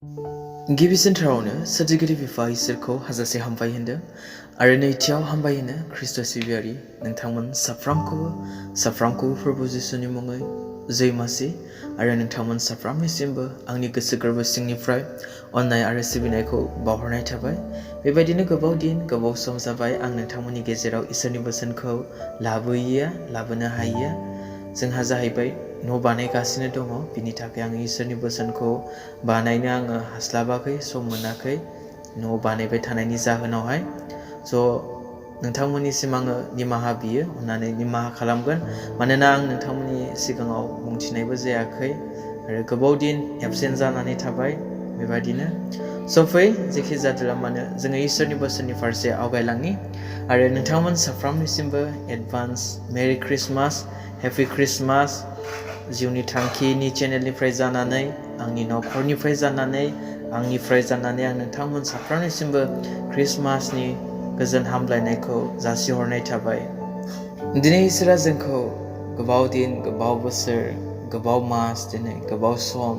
गिबि सेन्टारावनो सोरजिगिरि बिफा इसोरखौ हाजासे हामबाय होनदों आरो नैथियाव हामबाय होनो ख्रिस्ट' सिबियारि नोंथांमोन साफ्रामखौबो प्रभु जिसुनि मुङै जै मासि आरो नोंथांमोन साफ्रामनिसिमबो आंनि गोसो गोरबो सिंनिफ्राय अननाय आरो सिबिनायखौ बावहरनाय थाबाय। बेबायदिनो गोबाव दिन गोबाव सम जाबाय आं नोंथांमोननि गेजेराव इसोरनि बोसोनखौ लाबोनो हायैया जोंहा जाहैबाय न' बानायगासिनो दङ, बिनि थाखाय आं इसोरनि बोसोनखौ बानायनो आङो हास्लाबाखै, सम मोनाखै न' बानायबाय थानायनि जाहोनावहाय। नोंथांमोननिसिम आङो निमाहा बियो, अननानै निमाहा खालामगोन, मानोना आं नोंथांमोननि सिगाङाव बुंथिनायबो जायाखै आरो गोबाव दिन एबसेन्ट जानानै थाबाय। बेबायदिनो फै जेखि जादोला मानो जोङो इसोरनि बोसोननि फारसे आवगायलांनि आरो नोंथांमोन साफ्रामनिसिमबो एडभान्स मेरि क्रिसमास, हेपि क्रिसमास। जिउनि थांखिनि चेनेलनिफ्राय जानानै, आंनि न'खरनिफ्राय जानानै, आंनिफ्राय जानानै आं नोंथांमोन साफ्रोमनिसिमबो क्रिसमासनि गोजोन हामलायनायखौ जासिहरनाय थाबाय। दिनै इसोरा जोंखौ गोबाव दिन, गोबाव बोसोर, गोबाव मास, दिनै गोबाव सम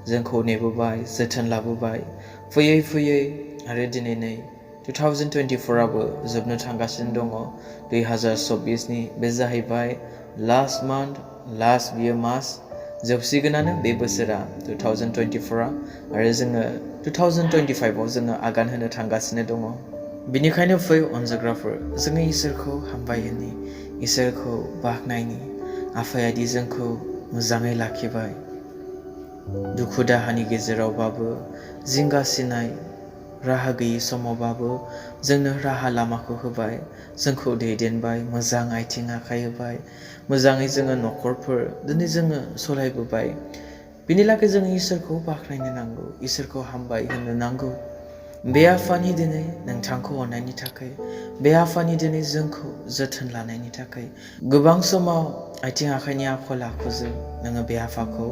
जोंखौ नेबोबाय, जोथोन लाबोबाय। फैयै आरो दिनै नै 2024आबो जोबनो थांगासिनो दङ। 2024नि बे जाहैबाय लास्ट मान्थ, लास्ट बियो मास, जोबसिगोनानो बे बोसोरा 2024आ आरो जोङो 2025आव जोङो आगान होनो थांगासिनो दङ। बिनिखायनो फै अनजाग्राफोर, जोङो इसोरखौ हामबायहोनि, इसोरखौ बाख्नायनि। आफायादि जोंखौ मोजाङै लाखिबाय, दुखु दाहानि गेजेरावबाबो, जिंगासिनाय राहा गैयि समावबाबो जोंनो राहा लामाखौ होबाय, जोंखौ दैदेनबाय, मोजां आथिं आखाइ होबाय, मोजाङै जोङो न'खरफोर दिनै जोङो सलायबोबाय। बिनि लागै जोङो इसोरखौ बाख्नायनो नांगौ, इसोरखौ हामबाय होननो नांगौ। बे आफानि दिनै नोंथांखौ अननायनि थाखाय, बे आफानि दिनै जोंखौ जोथोन लानायनि थाखाय। गोबां समाव आथिं आखाइनि आखल आखुजों नोङो बे आफाखौ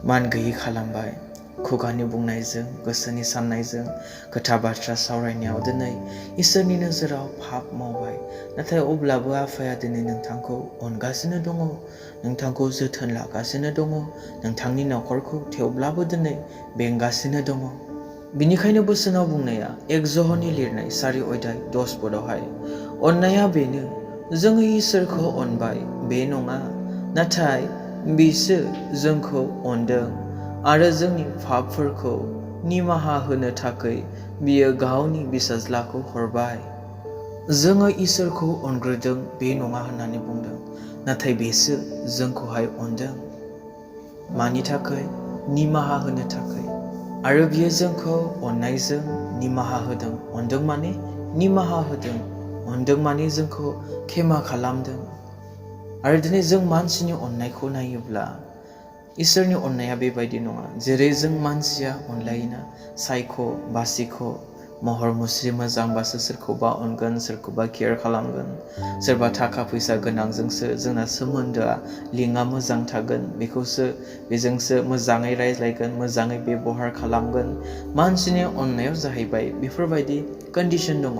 मान गैयि खालामबाय, खुगानि बुंनायजों, गोसोनि साननायजों, खोथा बाथ्रा सावरायनायाव दिनै इसोरनि नोजोराव पाप मावबाय। नाथाय अब्लाबो आफाया दिनै नोंथांखौ अनगासिनो दङ, नोंथांखौ जोथोन लागासिनो दङ, नोंथांनि न'खरखौ थेवब्लाबो दिनै बेंगासिनो दङ। बिनिखायनो बोसोनाव बुंनाया एकजहनि लिरनाय 4 अध्याय 10 पदआवहाय, अननाया बेनो जोङो इसोरखौ अनबाय बे नङा, नाथाय बिसो जोंखौ अनदों आरो जोंनि पापफोरखौ निमाहा होनो थाखाय बियो गावनि फिसाज्लाखौ हरबाय। जोङो इसोरखौ अनग्रोदों बे नङा होननानै बुंदों, नाथाय बेसो जोंखौहाय अनदों। मानि थाखाय? निमाहा होनो थाखाय। आरो बियो जोंखौ अननायजों निमाहा होदों। अनदों माने निमाहा होदों, अनदों माने जोंखौ क्षेमा खालामदों। आरो दिनै जों मानसिनि अननायखौ नायोब्ला इसोरनि अननाया बेबायदि नङा। जेरै जों मानसिया अनलायोना, साइक' बासिक' महर मुस्रि मोजांबासो सोरखौबा अनगोन, सोरखौबा केयार खालामगोन। सोरबा थाखा फैसा गोनांजोंसो जोंना सोमोन्दोआ, लिंकआ मोजां थागोन, बेजोंसो मोजाङै रायज्लायगोन, मोजाङै बेबहार खालामगोन। मानसिनि अननायाव जाहैबाय बेफोरबायदि कन्डिसन दङ।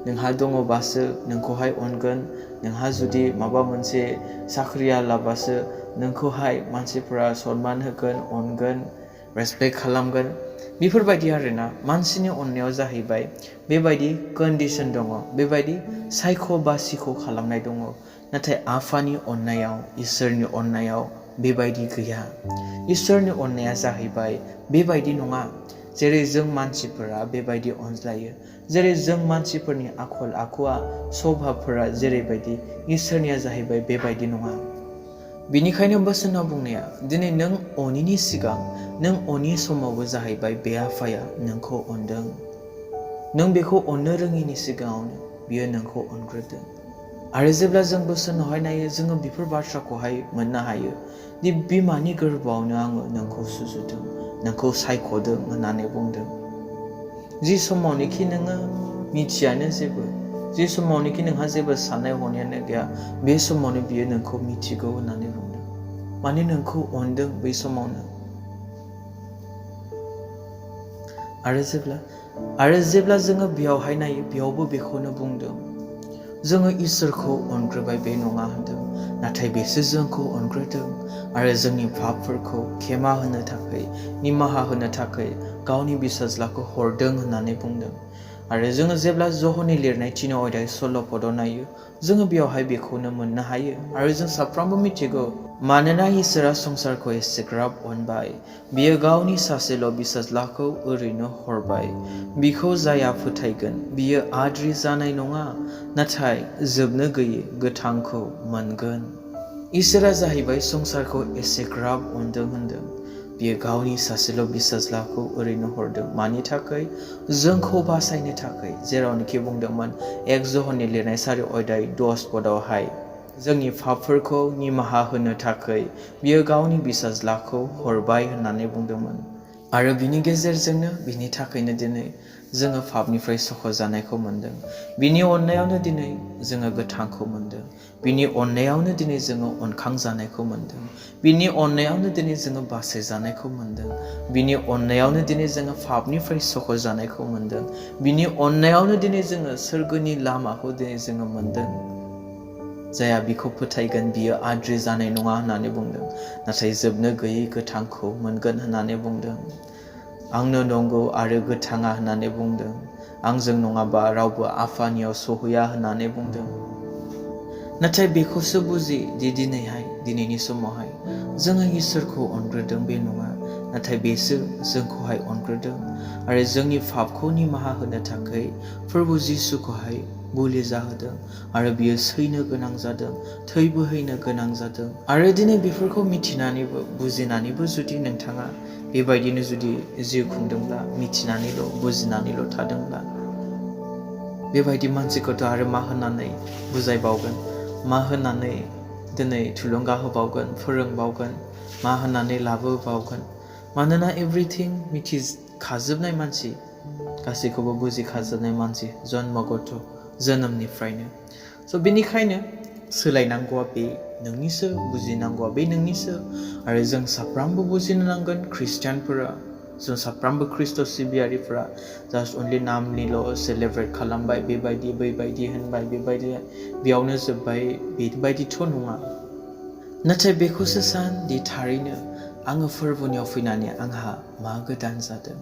नोंहा दङबासो नोंखौहाय अनगोन, नोंहा जुदि माबा मोनसे साख्रियालाबासो नोंखौहाय मानसिफोरा सनमान होगोन, अनगोन, रेसपेक्ट खालामगोन। बेफोरबायदि आरोना मानसिनि अननायाव जाहैबाय बेबायदि कन्डिसन दङ, बेबायदि सायख' बासिख' खालामनाय दङ। नाथाय आफानि अननायाव, इसोरनि अननायाव बेबायदि गैया। इसोरनि अननाया जाहैबाय बेबायदि नङा। जेरै जों मानसिफोरा बेबायदि अनज्लायो, जेरै जों मानसिफोरनि आखल आखुआ, स्वभाबफोरा जेरैबायदि, इसोरनिया जाहैबाय बेबायदि नङा। बिनिखायनो बोसोनाव बुंनाया दिनै नों अनिनि सिगां, नों अनि समावबो जाहैबाय बे आफाया नोंखौ अनदों। नों बेखौ अननो रोङिनि सिगाङावनो बियो नोंखौ अनग्रोदों। आरो जेब्ला जों बोसोनावहाय नायो, जोङो बेफोर बाथ्राखौहाय मोननो हायो दि बिमानि गोरबोआवनो आङो नोंखौ सुजुदों, नोंखौ सायख'दों होननानै बुंदों। जि समावनोखि नोङो मिथियानो जेबो, जि समावनोखि नोंहा जेबो साननाय हनायानो गैया, बे समावनो बियो नोंखौ मिथिगौ होननानै बुंदों। माने नोंखौ अनदों बै समावनो। आरो जेब्ला जोङो बेयावहाय नायो, बेयावबो बेखौनो बुंदों। जोङो इसोरखौ अनग्रोबाय बे नङा होनदों, नाथाय बेसो जोंखौ अनग्रोदों आरो जोंनि पापफोरखौ खेमा होनो थाखाय, निमाहा होनो थाखाय गावनि बिसाज्लाखौ हरदों होननानै बुंदों। आरो जोङो जेब्ला जहनि लिरनाय 3 अध्याय 16 पदआव नायो, जोङो बेयावहाय बेखौनो मोननो हायो। आरो जों साफ्रोमबो मिथिगौ, मानोना इसोरा संसारखौ एसेग्राब अनबाय, बियो गावनि सासेल' बिसाज्लाखौ ओरैनो हरबाय, बिखौ जाया फोथायगोन बियो आद्रि जानाय नङा, नाथाय जोबनो गैयै गोथांखौ मोनगोन। इसोरा जाहैबाय संसारखौ एसेग्राब अनदों होनदों, बियो गावनि सासेल' बिसाज्लाखौ ओरैनो हरदों। मानि थाखाय? जोंखौ बासायनो थाखाय। जेरावनोखि बुंदोंमोन 1 जहननि लिरनाय 4 अध्याय 10 पदआवहाय, जोंनि पापफोरखौ निमाहा होनो थाखाय बियो गावनि बिसाज्लाखौ हरबाय होननानै बुंदोंमोन। आरो बिनि गेजेरजोंनो, बिनि थाखायनो दिनै जोङो पापनिफ्राय सख'जानायखौ मोनदों। बिनि अननायावनो दिनै जोङो गोथांखौ मोनदों। बिनि अननायावनो दिनै जोङो अनखांजानायखौ मोनदों। बिनि अननायावनो दिनै जोङो बासायजानायखौ मोनदों। बिनि अननायावनो दिनै जोङो पापनिफ्राय सख'जानायखौ मोनदों। बिनि अननायावनो दिनै जोङो सोरगोनि लामाखौ दिनै जोङो मोनदों। जाया बिखौ फोथायगोन बियो आद्रि जानाय नङा होननानै बुंदों, नाथाय जोबनो गैयै गोथांखौ मोनगोन होननानै बुंदों। आंनो नंगौ आरो गोथाङा होननानै बुंदों। आंजों नङाबा रावबो आफानियाव सहैया होननानै बुंदों। नाथाय बेखौसो बुजि दि दिनैनि समावहाय जोङो इसोरखौ अनग्रोदों बे नङा, नाथाय बेसो जोंखौहाय अनग्रोदों आरो जोंनि पापखौ निमाहा होनो थाखाय प्रभु जिसुखौहाय बुलि जाहोदों आरो बियो सैनो गोनां जादों, थै बोहैनो गोनां जादों। आरो दिनै बेफोरखौ मिथिनानैबो बुजिनानैबो जुदि नोंथाङा बेबायदिनो जुदि जिउ खुंदोंब्ला, मिथिनानैल' बुजिनानैल' थादोंब्ला, बेबायदि मानसिखौथ' आरो मा होननानै बुजायबावगोन, मा होननानै दिनै थुलुंगा होबावगोन, फोरोंबावगोन, मा होननानै लाबोबावगोन। मानोना एभ्रिथिं मिथिखाजोबनाय मानसि, गासैखौबो बुजिखाजोबनाय मानसि, जन्मगत जोनोमनिफ्रायनो। स' बेनिखायनो सोलायनांगौआ बे नोंनिसो, बुजिनांगौआ बे नोंनिसो। आरो जों साफ्रोमबो बुजिनो नांगोन, ख्रिस्टियानफोरा, जों साफ्रोमबो ख्रिस्ट' सिबियारिफोरा जास्ट अनलि नामनिल' सेलेब्रेट खालामबाय, बेबायदि बैबायदि होनबाय, बेबायदि बेयावनो जोब्बाय, बेबायदिथ' नङा। नाथाय बेखौसो सान दि थारैनो आङो फोरबोनियाव फैनानै आंहा मा गोदान जादों,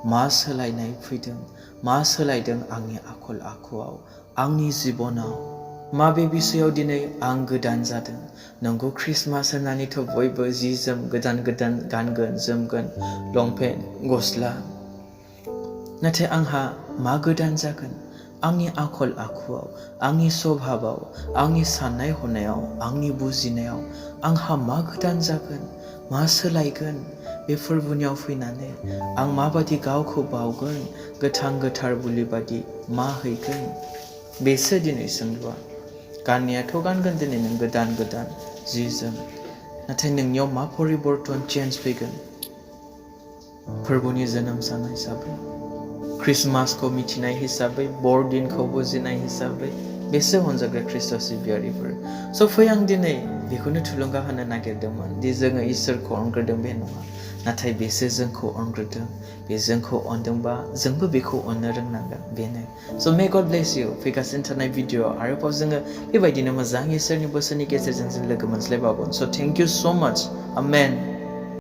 मा सोलायनाय फैदों, मा सोलायदों आंनि आखल आखुआव, आंनि जिबनाव, माबे बिसयाव दिनै आं गोदान जादों। नंगौ, ख्रिस्टमास होननानैथ' बयबो जि जोम गोदान गोदान गानगोन, जोमगोन, लंपेन्ट, गस्ला। नाथाय आंहा मा गोदान जागोन? आंनि आखल आखुआव, आंनि स्वभाबाव, आंनि साननाय हनायाव, आंनि बुजिनायाव आंहा मा गोदान जागोन, मा सोलायगोन? बे फोरबोनियाव फैनानै आं माबादि गावखौ बावगोन, गोथां गोथार बुलि बादि मा हैगोन? बेसो दिनै सोंलुआ। गाननायाथ' गानगोन दिनै नों गोदान गोदान जि जोम, नाथाय नोंनियाव मा परिबर्तन चेन्ज फैगोन? फोरबोनि जोनोम सान हिसाबै, ख्रिस्टमासखौ मिथिनाय हिसाबै, बरदिनखौ बुजिनाय हिसाबै, बेसो अनजाग्रा ख्रिस्ट' सिबियारिफोर। स' फै आं दिनै बेखौनो थुलुंगा होनो नागिरदोंमोन दि जोङो इसोरखौ अनग्रोदों बे नङा, नाथाय बेसो जोंखौ अनग्रोदों। बे जोंखौ अनदोंबा जोंबो बेखौ अननो रोंनांगोन, बेनो। स' मे गड ब्लेस इउ। फैगासिनो थानाय भिडिअ'आव आरोबाव जोङो बेबायदिनो मोजां इसोरनि बोसोननि गेजेरजों जों लोगो मोनज्लायबावगोन। स' थेंक इउ स' माच। आमेन।